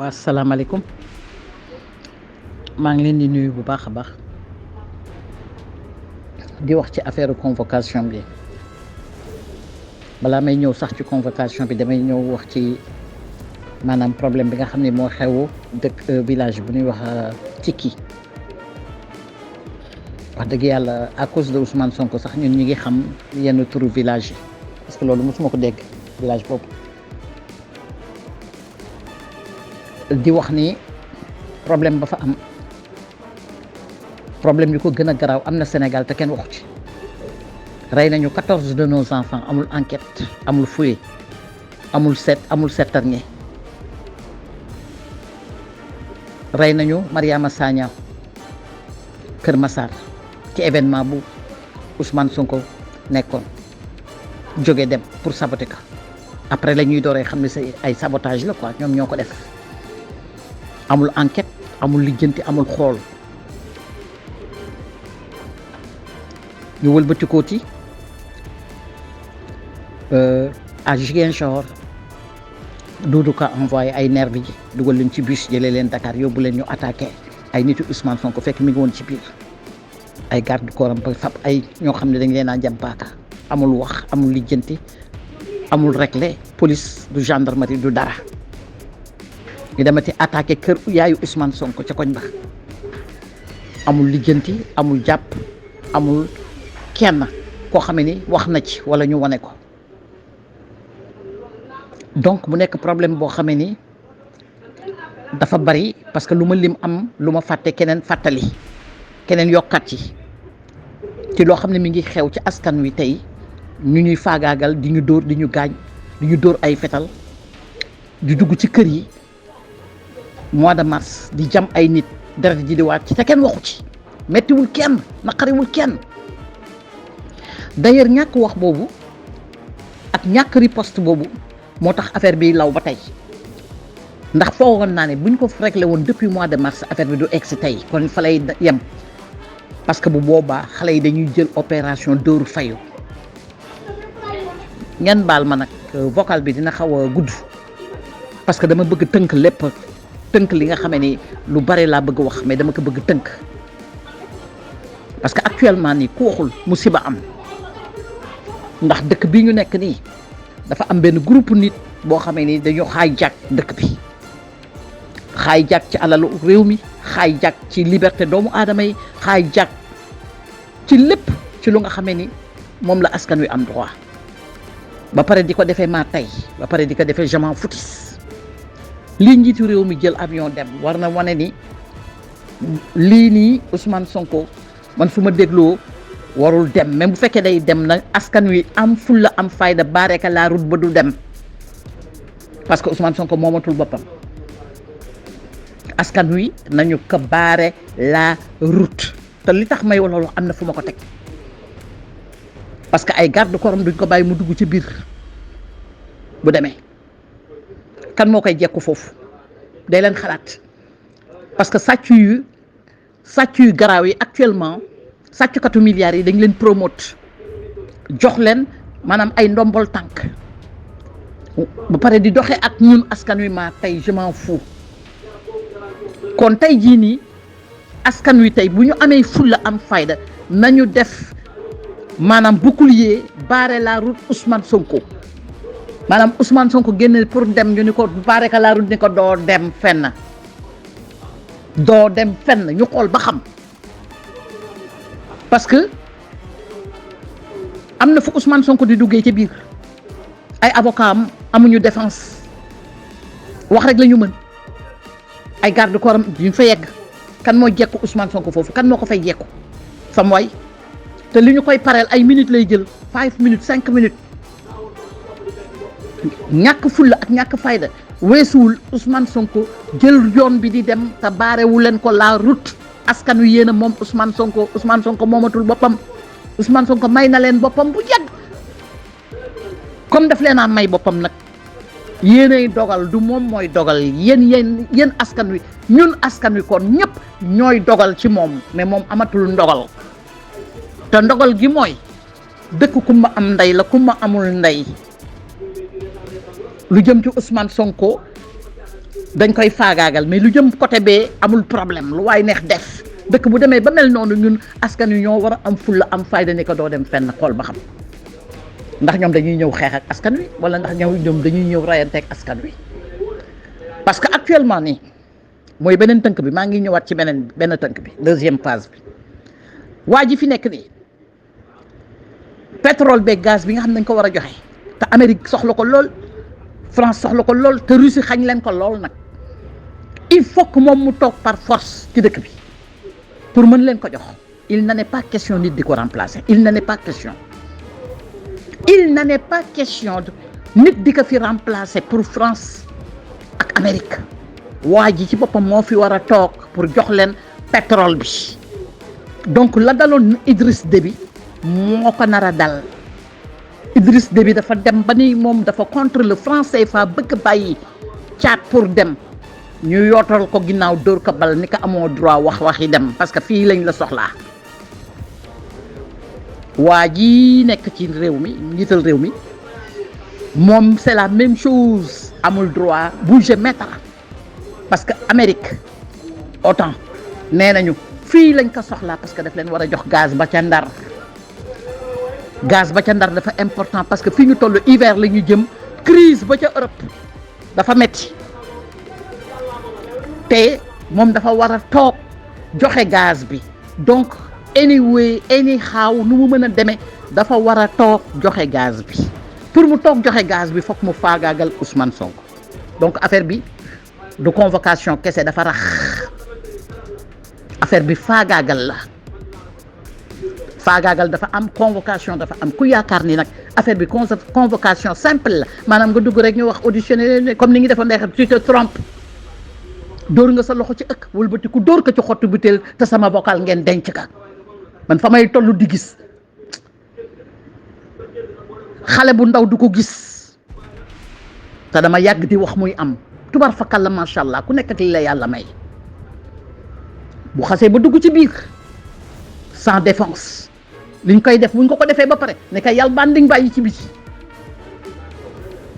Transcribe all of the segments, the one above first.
asalaamaaleykum maa ngi leen di nuyu bu baax a baax di wax ci affaire convocation bi balaa may ñëw sax ci convocation bi damay ñëw wax ci maanaam problème bi nga xam ne moo xew dëkk village bu ñuy wax Cikki wax dëgg yàlla à cause de Ousmane Sonko sax ñun ñi ngi xam yenn turu village yi parce que loolu mosuma ko dégg village boobu di wax ni problème ba fa am problème yu ko gën a garaaw am na Sénégal te kenn waxu ci rey nañu 14 de nos enfants amul enquête amul fouillé amul settarñe rey nañu Mariama Sagna Kër Massar ci événement bu Ousmane Sonko nekkoon jóge dem pour saboter ko après la ñuy dooree xam ne c'est ay sabotage la quoi ñoom ñoo ko def amul enquête amul lijjanti amul xool ñu wëlbatikooti à Ziguinchor Doudou Ka envoyé ay nervi ji dugal leen ci bus jëlee leen Dakar yóbbu leen ñu attaqué ay nitu Ousmane Sonko fekk mi ngi woon ci biir ay garde corps am ba fab ay ñoo xam ne dañ leen a jam paaka amul wax amul lijjanti amul réglé police du gendarmerie du dara ñu demati attaqué kër yaayu Ousmane Sonko ca koñ ba amul lijjanti amul jàpp amul kenn koo xam ni wax na ci wala ñu wane ko donc mu nekk problème boo xamee ni dafa bari parce que lu ma lim am lu ma fàtte keneen fàttali keneen yokkat ci loo xam ne mi ngi xew ci askan wi tey ñu ñuy faagaagal di ñu dóor di ñu gaañ di ñu dóor ay fetal di dugg ci kër yi mois de mars di jam ay nit deret ji di waat ci te kenn waxu ci mettiwul kenn naqariwul kenn d'ailleurs ñàkk wax boobu ak ñàkk riposte boobu moo tax affaire bi law ba tey ndax foogoon naa ne buñ ko réglé woon depuis mois de mars affaire bi du egg si tey kon fa lay yem parce que bu boobaa xale yi dañuy jël opération dóoru fayu ngeen baal ma nag vocal bi dina xaw a gudd parce que dama bëgg tënk lépp tënk li nga xamee ni lu bare laa bëgg wax mais dama ko bëgg tënk parce que actuellement nii ku waxul musiba am ndax dëkk bi ñu nekk nii dafa am benn groupe nit boo xamee ni dañu xaay jàkk dëkk bi xaay jàkk ci alalu réew mi xaay jàkk ci liberté doomu aadama yi xaay jàkk ci lépp ci lu nga xamee ni moom la askan wi am droit ba pare di ko defee maa tey ba pare di ko defee je m'en foutis lii njiitu réew mi jël avion dem war na wane ni lii nii Ousmane Sonko man su ma dégloo warul dem même bu fekkee day dem na askan wi am fulla am fayda baareka la route ba du dem parce que Ousmane Sonko moomatul boppam askan wi nañu ko baare la route te li tax may loolu am na fu ma ko teg parce que ay garde corps duñ ko bàyyi mu dugg ci biir bu demee kan moo koy jekku foofu day leen xalaat parce que sàcc yu garaaw yi actuellement sàccukatu milliards yi dañ leen promote jox leen maanaam ay ndombol tànk ba pare di doxee ak ñun askan wi maa tey je m'en fous kon tey jii nii askan wi tey bu ñu amee fulla am fayda nañu def maanaam bouclier barrer la route Ousmane Sonko maanaam Ousmane Sonko génne pour dem ñu ni ko barrer la route ni ko doo dem fenn ñu xool ba xam parce que am na fu Ousmane Sonko di duggee ci biir ay avocat am amuñu défense wax rek la ñu mën ay garde corps am duñ fa yegg kan moo jekku Ousmane Sonko foofu kan moo ko fay jekku sam waay te li ñu koy pareel ay minutes lay jël 5 minutes 5 minutes ñàkk fulla ak ñàkk fayda weesuwul Ousmane Sonko jël yoon bi di dem te baarewu leen ko la route askan wi yéen a moom Ousmane Sonko moomatul boppam Ousmane Sonko may na leen boppam bu yàgg comme daf leen a may boppam nag yéenay dogal du moom mooy dogal yéen askan wi ñun askan wi kon ñëpp ñooy dogal ci moom mais moom amatul ndogal te ndogal gi mooy dëkk kumba am ndey la kumba amul ndey lu jëm ci Ousmane Sonko dañ koy faagaagal mais lu jëm côté bee amul problème lu waay neex def dëkk bu demee ba mel noonu ñun askan wi ñoo war a am fulla am fayda ne ko doo dem fenn xool ba xam ndax ñoom dañuy ñëw xeex ak askan wi wala ndax ñoom dañuy ñëw rayante ak askan wi parce que actuellement nii mooy beneen tënk bi maa ngi ñëwaat ci benn tënk bi deuxième phase bi waa ji fi nekk nii pétrole beeg gaz bi nga xam ne dañ ko war a joxe te Amérique soxla ko lool France soxla ko lool te Russie xañ leen ko lool nag il faut que moom mu toog par force ci dëkk bi pour mën leen ko jox il n'en est pas question nit di ko remplacer il n'en est pas question nit di ko fi remplacer pour France ak Amérique waa ji ci boppam moo fi war a toog pour jox leen pétrole bi donc la daloon Idriss Déby moo ko nar a dal Idriss Déby dafa dem ba ni moom dafa contre le franc CFA bëgg bàyyi caat pour dem ñu yootal ko ginnaaw dóor ko bal ni ko amoo droit waxi dem parce que fii lañ la soxlaa waa ji nekk ci réew mi njiital réew mi moom c'est la même chose amul droit bouger mètre parce que Amérique autant nee nañu fii lañ ko soxlaa parce que daf leen war a jox gaz ba ca Ndar dafa important parce que fii ñu toll hiver la ñu jëm crise ba ca Europe dafa metti te moom dafa war a toog joxe gaz bi donc anyhow nu mu mën a demee dafa war a toog joxe gaz bi pour mu toog joxe gaz bi foog mu faagaagal Ousmane Sonko donc affaire bi du convocation kese dafa rax affaire bi faagaagal la faagaagal dafa am convocation dafa am ku yaakaar ni nag affaire bi convocation simple la maanaam nga dugg rek ñu wax auditionné comme ni ngi defoon neex tu te trompes dóor nga sa loxo ci ëkk wëlbati ku dóor ko ci xottu butéel te sama vocal ngeen denc ka man fa may toll di gis xale bu ndaw du ko gis te dama yàgg di wax muy am tubar fakal la macha allah ku nekk ak li la yàlla may bu xasee ba dugg ci biir sans défense liñ koy def buñ ko defee ba pare ne ka yàlla banding bàyyi ci biti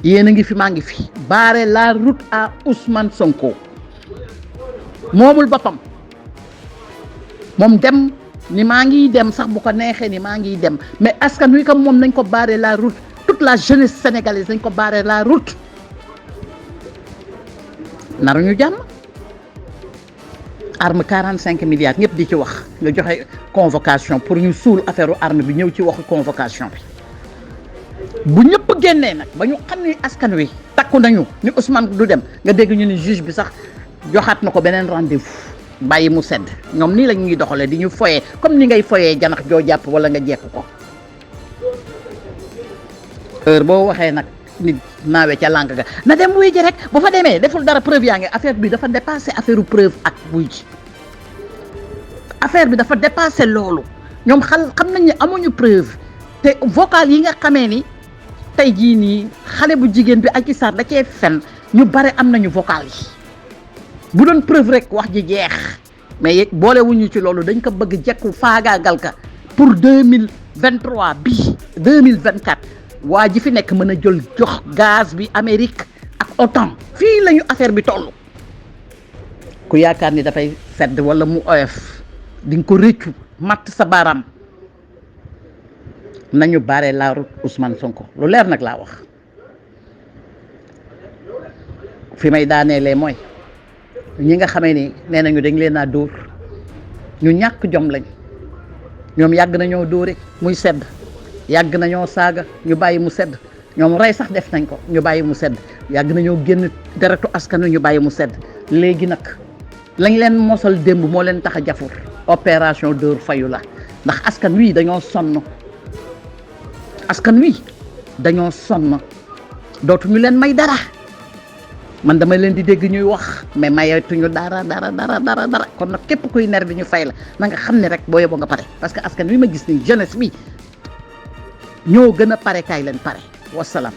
yéen a ngi fi maa ngi fi barrer la route à Ousmane Sonko moomul boppam moom dem ni maa ngi dem sax bu ko neexee ni maa ngi dem mais askan wi comme moom nañ ko barrer la route toute la jeunesse sénégalaise nañ ko barrer la route naruñu jàmm arme 45 milliards ñëpp di ci wax nga joxe convocation pour ñu suul affaire arme bi ñëw ci waxu convocation bi bu ñëpp génnee nag ba ñu xam ni askan wi takku nañu ni Ousmane du dem nga dégg ñu ni juge bi sax joxaat na ko beneen rendez-vous bàyyi mu sedd ñoom nii la ñuy doxalee di ñu foyee comme ni ngay foyee janax joo jàpp wala nga jekk ko heure boo waxee nag nit naawe ca lànk ga na dem wuy ji rek bu fa demee deful dara preuve yaa ngi affaire bi dafa dépassé affaire preuve ak wuy ji affaire bi dafa dépassé loolu ñoom xam nañ ne amuñu preuve te vocal yi nga xamee ni tey jii nii xale bu jigéen bi Adji Sarr da cee fen ñu bare am nañu vocal yi bu doon preuve rek wax ji jeex mais boolewuñu ci loolu dañ ko bëgg jekku faagaagal ka pour 2023 bi 2024 waa ji fi nekk mën a jël jox gaz bi Amérique ak OTAN fii lañu affaire bi toll ku yaakaar ni dafay sedd wala mu oyof di nga ko rëccu matt sa baaraam nañu barrer la route Ousmane Sonko lu leer nag laa wax fi may daaneelee mooy ñi nga xamee ni nee nañu dañ leen a dóor ñu ñàkk jom lañ ñoom yàgg nañoo dóore muy sedd yàgg nañoo saaga ñu bàyyi mu sedd ñoom rey sax def nañ ko ñu bàyyi mu sedd yàgg nañoo génn deretu askan wi ñu bàyyi mu sedd léegi nag lañ leen mosal démb moo leen tax a jafur opération dóor fayu la ndax askan wi dañoo sonn dootuñu leen may dara man dama leen di dégg ñuy wax mais mayetuñu dara kon nag képp kuy ner bi ñu fay la na nga xam ne rek boo yóbboo nga pare parce que askan wi ma gis ni jeunesse bi ñoo gën a pare kaay leen pare wasalaam